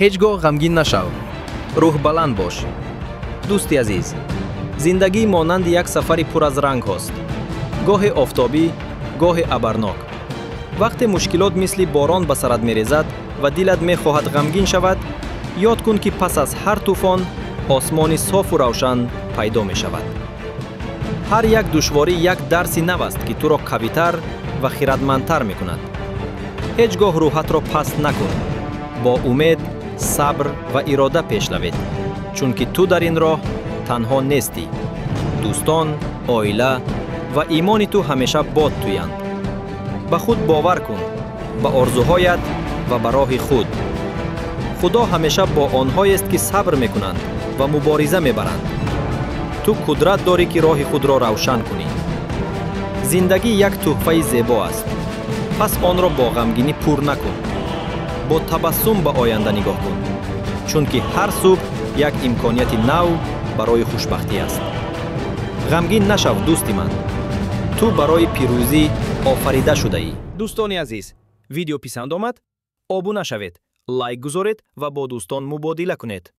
Ҳеҷ гоҳ ғамгин нашав, рӯҳбаланд бош. Дӯсти азиз, зиндагӣ монанди як сафари пур аз рангҳост, гоҳе офтобӣ, гоҳе абрнок. Вақте мушкилот мисли борон ба сарат мерезад ва дилат мехоҳад ғамгин шавад, ёд кун, ки пас аз ҳар тӯфон осмони софу равшан пайдо мешавад. Ҳар як душворӣ як дарси нав аст, ки туро қавитар ва хиратмандтар мекунад. Ҳеҷ гоҳ рӯҳатро паст накун. Бо умед, сабр ва ирода пеш равед, чунки ту дар ин роҳ танҳо нестӣ. Дӯстон, оила ва имони ту ҳамеша бо туянд. Ба худ бовар кун, ба орзуҳоят ва ба роҳи худ. Худо ҳамеша бо онҳоест, ки сабр мекунанд ва мубориза мебаранд. Ту қудрат дорӣ, ки роҳи худро равшан кунӣ. Зиндагӣ як тӯҳфаи зебо аст, пас онро бо ғамгинӣ пур накун. Бо табассум ба оянда нигоҳ кун, чунки ҳар субҳ як имконияти нав барои хушбахтӣ аст. Ғамгин нашав, дӯсти ман, ту барои пирӯзӣ офарида шудаӣ. Дӯстони азиз, видео писанд омад? Обуна шавед, лайк гузоред ва бо дӯстон мубодила кунед.